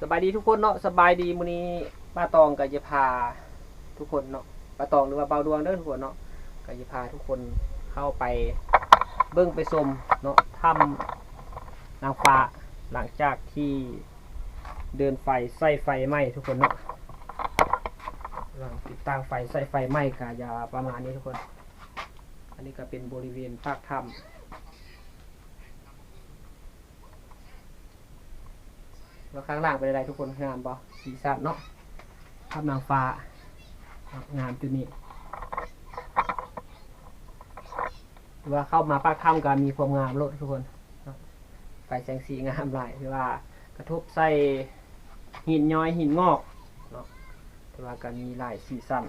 ສະບາຍດີທຸກຄົນເນາະ ສະບາຍດີ. ມື້ນີ້ປ້າຕອງກໍຈະພາທຸກຄົນເນາະ ປ້າຕອງ ຫຼືວ່າບ່າວດວງເດີທຸກຄົນເນາະ ກໍຈະພາທຸກຄົນເຂົ້າໄປເບິ່ງໄປຊົມເນາະ ຖ້ຳນາງຟ້າ ຫຼັງຈາກທີ່ເດີນໄຟ ໃຊ້ໄຟໃໝ່ທຸກຄົນເນາະ ຫຼັງຕິດຕັ້ງໄຟ ໃຊ້ໄຟໃໝ່ກໍຈະປະມານນີ້ທຸກຄົນ. ອັນນີ້ກໍເປັນບໍລິເວນປາກຖ້ຳ. ວ່າຂ້າງລ່າງເປັນໃດທຸກຄົນ ງາມບໍ່? ສີສັນເນາະ ຖ້ຳນາງຟ້າ ງາມຈຸດນີ້ ຖືວ່າເຂົ້າມາປາກຖ້ຳກໍມີຄວາມງາມໂລດທຸກຄົນເນາະ ໄຟແສງສີງາມຫຼາຍ ຖືວ່າກະທົບໃສ່ຫີນຍ້ອຍ ຫີນງອກເນາະ ຖືວ່າກໍມີຫຼາຍສີສັນ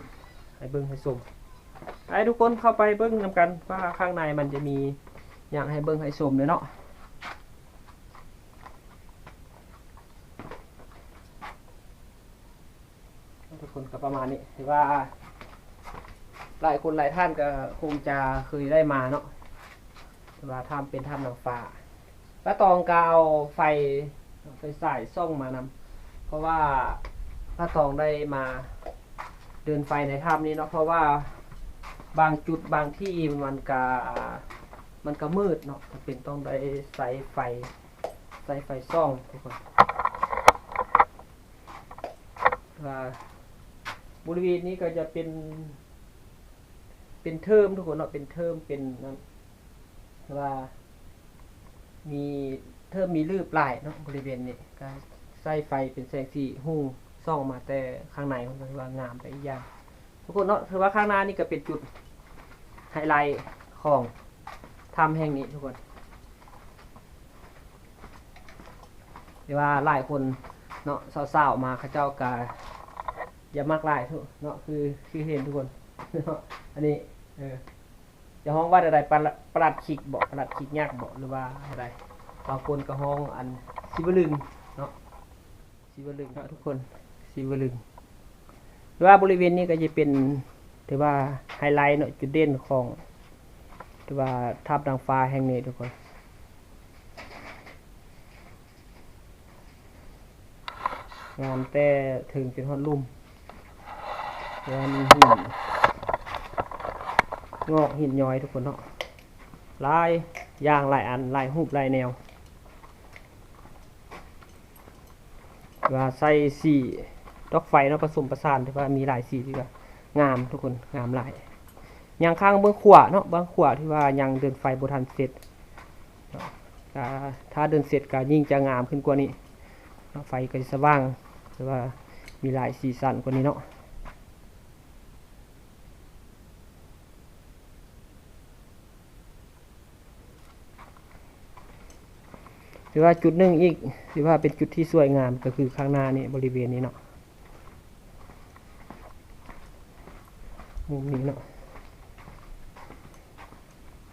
ໃຫ້ເບິ່ງໃຫ້ຊົມ. ໃຫ້ທຸກຄົນເຂົ້າໄປເບິ່ງນຳກັນວ່າຂ້າງໃນມັນຈະມີຫຍັງໃຫ້ເບິ່ງໃຫ້ຊົມເດ້ເນາະ. ທຸກຄົນກໍປະມານນີ້ ຖືວ່າຫຼາຍຄົນຫຼາຍທ່ານກໍຄົງຈະເຄີຍໄດ້ມາເນາະ ຖືວ່າຖ້ຳ ເປັນຖ້ຳນາງຟ້າ. ປ້າຕອງກໍເອົາໄຟ ໄຟສາຍສ່ອງມານຳ ເພາະວ່າປ້າຕອງໄດ້ມາເດີນໄຟໃນຖ້ຳນີ້ເນາະ ເພາະວ່າບາງຈຸດບາງທີ່ມັນກະ ມັນກະມືດເນາະ ຈຳເປັນຕ້ອງໄດ້ໃຊ້ໄຟ ໃຊ້ໄຟສ່ອງທຸກຄົນ. ວ່າບໍລິເວນນີ້ກໍຈະເປັນ ເປັນເທີມທຸກຄົນເນາະ ເປັນເທີມ ເປັນນັ້ນ ວ່າມີເທີມ ມີລືບຫຼາຍເນາະ ບໍລິເວນນີ້ ກໍໃຊ້ໄຟເປັນແສງສີຮຸ່ງສ່ອງມາແຕ່ຂ້າງໃນ ກໍຖືວ່າງາມໄປອີກຢ່າງ. ທຸກຄົນເນາະ ຖືວ່າຂ້າງໜ້ານີ້ກໍເປັນຈຸດໄຮໄລຂອງຖ້ຳແຫ່ງນີ້ທຸກຄົນ ແຕ່ວ່າຫຼາຍຄົນເນາະ ສາວໆມາ ເຂົາເຈົ້າກໍຢາກມັກຫຼາຍເນາະ ຄື ຄືເຫັນທຸກຄົນເນາະ ອັນນີ້ ເອີ ຈະຮ້ອງວ່າແນວໃດ ປະ ປະຫຼັດຂີກບໍ ປະຫຼັດຂີກຍັກບໍ ຫຼືວ່າແນວໃດ ບາງຄົນກໍຮ້ອງອັນ ສີວະລຶງເນາະ. ສີວະລຶງເນາະທຸກຄົນ ສີວະລຶງ ຫຼືວ່າບໍລິເວນນີ້ກໍຈະເປັນ ຖືວ່າໄຮໄລເນາະ ຈຸດເດັ່ນຂອງ ຖືວ່າຖ້ຳນາງຟ້າແຫ່ງນີ້ທຸກຄົນ ງາມແຕ່ເທິງຈົນຮອດລຸ່ມ ແຕ່ວ່າມີຫີນງອກ ຫີນຍ້ອຍທຸກຄົນເນາະ ຫຼາຍຢ່າງ ຫຼາຍອັນ ຫຼາຍຮູບ ຫຼາຍແນວ. ວ່າໃສ່ສີດອກໄຟເນາະ ປະສົມປະສານ ທີ່ວ່າມີຫຼາຍສີ ທີ່ວ່າງາມທຸກຄົນ ງາມຫຼາຍ. ຍັງຄ້າງເບື້ອງຂວາເນາະ ເບື້ອງຂວາທີ່ວ່າຍັງເດີນໄຟບໍ່ທັນເສັດເນາະ ຖ້າ ຖ້າເດີນເສັດກໍຍິ່ງຈະງາມຂຶ້ນກວ່ານີ້ເນາະ ໄຟກໍຈະສະຫວ່າງ ແຕ່ວ່າມີຫຼາຍສີສັນກວ່ານີ້ເນາະ. ຖືວ່າຈຸດໜຶ່ງອີກ ຖືວ່າເປັນຈຸດທີ່ສວຍງາມ ກໍຄືຂ້າງໜ້ານີ້ ບໍລິເວນນີ້ເນາະ ມຸມນີ້ເນາະ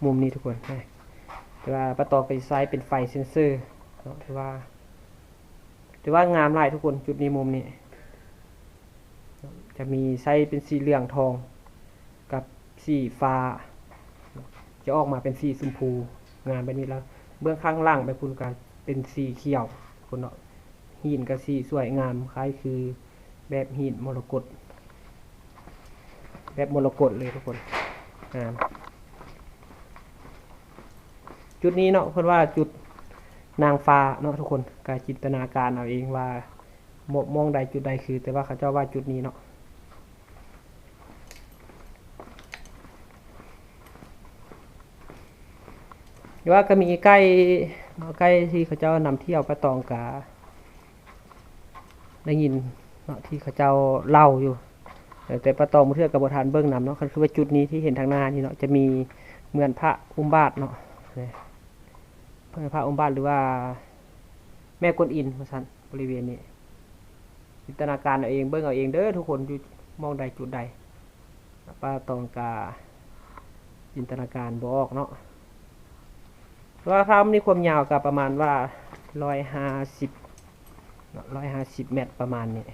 ມຸມນີ້ທຸກຄົນ ແຕ່ວ່າປ້າຕອງກໍຊິໃຊ້ເປັນໄຟເຊັນເຊີເນາະ ຖືວ່າ ຖືວ່າງາມຫຼາຍທຸກຄົນ ຈຸດນີ້ ມຸມນີ້ ຈະມີໃຊ້ເປັນສີເຫຼືອງທອງກັບສີຟ້າ ຈະອອກມາເປັນສີຊົມພູ ງາມແບບນີ້ ແລ້ວເບື້ອງຂ້າງຫຼັງໄປພຸ້ນກໍເປັນສີຂຽວພຸ້ນເນາະ ຫີນກໍສີສວຍງາມ ຄ້າຍຄືແບບຫີນມໍລະກົດ ແບບມໍລະກົດເລີຍທຸກຄົນ ງາມ. ຈຸດນີ້ເນາະ ເພິ່ນວ່າຈຸດນາງຟ້າເນາະທຸກຄົນ ກໍຈິນຕະນາການເອົາເອງວ່າ ໝ- ມ່ອງໃດຈຸດໃດຄື ແຕ່ວ່າເຂົາເຈົ້າວ່າຈຸດນີ້ເນາະ ແຕ່ວ່າກໍມີໄກເນາະ ໄກທີ່ເຂົາເຈົ້ານຳທ່ຽວ ປ້າຕອງກະໄດ້ຍິນເນາະ ທີ່ເຂົາເຈົ້າເລົ່າຢູ່ ແຕ່ ແຕ່ປ້າຕອງບາງເທື່ອກໍບໍ່ທັນເບິ່ງນຳເນາະ. ຄັນຄືວ່າຈຸດນີ້ທີ່ເຫັນທາງໜ້ານີ້ເນາະ ຈະມີເໝືອນພະອຸມບາດເນາະ ເໝືອນພະອຸມບາດ ຫຼືວ່າແມ່ກວນອິນວ່າຊັ້ນ ບໍລິເວນນີ້. ຈິນຕະນາການເອົາເອງ ເບິ່ງເອົາເອງເດີທຸກຄົນ ຢູ່ໝ່ອງໃດຈຸດໃດ ປ້າຕອງກະຈິນຕະນາການບໍ່ອອກເນາະ. ແຕ່ວ່າຖ້ຳນີ້ຄວາມຍາວກະປະມານວ່າຮ້ອຍຫ້າສິບເນາະ ຮ້ອຍຫ້າສິບແມັດປະມານນີ້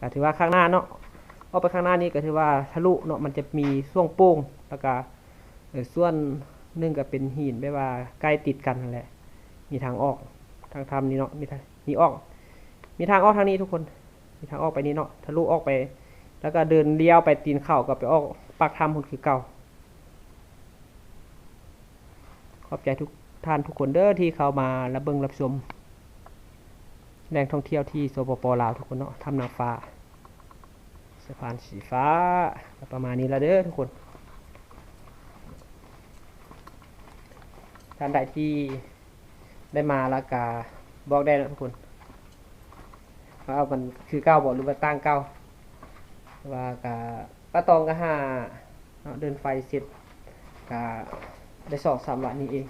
ກະຖືວ່າຂ້າງໜ້າເນາະ ອອກໄປຂ້າງໜ້ານີ້ກະຖືວ່າທະລຸເນາະ ມັນຈະມີຊ່ວງໂປ່ງ ແລ້ວກະ ເອີ ສ່ວນໜຶ່ງກໍເປັນຫີນແບບວ່າໃກ້ຕິດກັນຫັ້ນແຫຼະ ມີທາງອອກ ທາງຖ້ຳນີ້ເນາະ ມີທາງ ມີອອກ ມີທາງອອກທາງນີ້ທຸກຄົນ ມີທາງອອກໄປນີ້ເນາະ ທະລຸອອກໄປ ແລ້ວກໍເດີນລ້ຽວໄປຕີນເຂົາ ກໍໄປອອກປາກຖ້ຳພຸ້ນຄືເກົ່າ. ຂອບໃຈທຸກທ່ານທຸກຄົນເດີ ທີ່ເຂົ້າມາຮັບເບິ່ງຮັບຊົມແຫຼ່ງທ່ອງທ່ຽວທີ່ ສປປ ລາວ ທຸກຄົນເນາະ ຖ້ຳນາງຟ້າ ສະພານສີຟ້າ ກໍປະມານນີ້ລະເດີທຸກຄົນ. ທ່ານໃດທີ່ໄດ້ມາແລ້ວກະບອກໄດ້ເນາະທຸກຄົນ ວ່າມັນຄືເກົ່າບໍ່ ຫຼືວ່າຕ່າງເກົ່າ ແຕ່ວ່າກະປ້າຕອງກະຫາເນາະ ເດີນໄຟເສັດ ກະໄດ້ສອງສາມວັນນີ້ເອງ